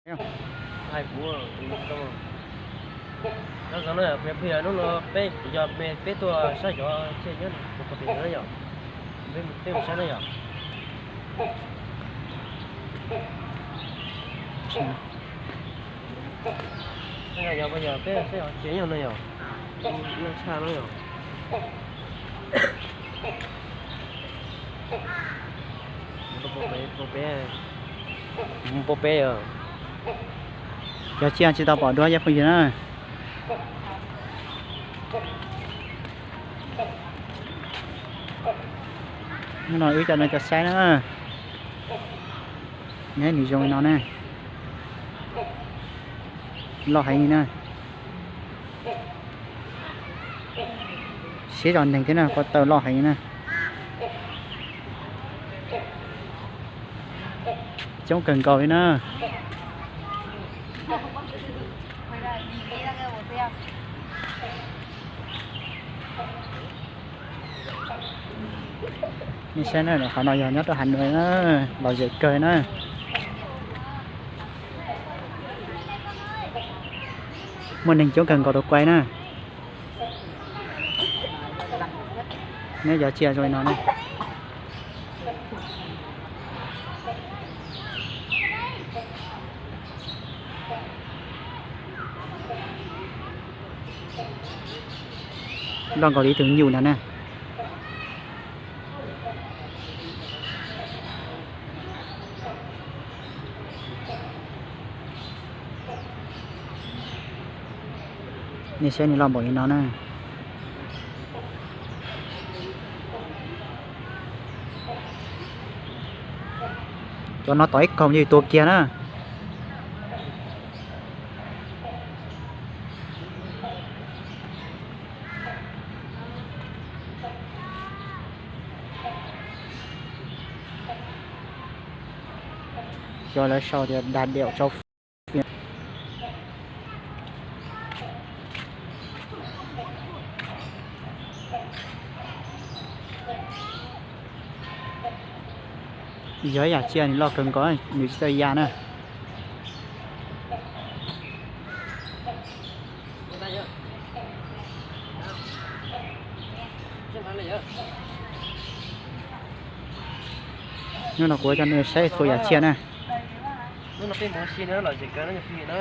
Hais kuv, no no peb pheej hnub no peb yog me peb tuaj saib cov tsiaj nyob no puas pom pem no yom? Peb mus saib no yom? Yog peb saib cov tsiaj nyob no yom? Noj tshaj no yom? Pem, pem, cov tsiaj tsis tau pom dua cov phooj ywg na. Hnub no wb coj nej cov saib na. Neb nws zoo li no na. Loj heev li na. Siab zog neeg thiab na, ko taw loj heev li na. Coob kawg nkaus li na. Nej saib na, qhov no yog nyob rau Hà Nội na, lom zem kawg na. Muaj neeg coob kawg nkaus tus quay na. Neb cov tsiaj zoo li no na. Loj nkaus li tus nyuj ntag na. Nej saib nws loj npaum li no na. Cov no tom ib kaug yog tua kiag na. Cov lawv sau tias đạt điều châu Phi. Yog ib yam tsiaj nws loj kawg nkaus, nws tsis txawj ya na. Hnub no kuv coj nej saib txhua yam tsiaj na. Hnub no peb mus ua si na, lom zem kawg na cov phooj ywg na.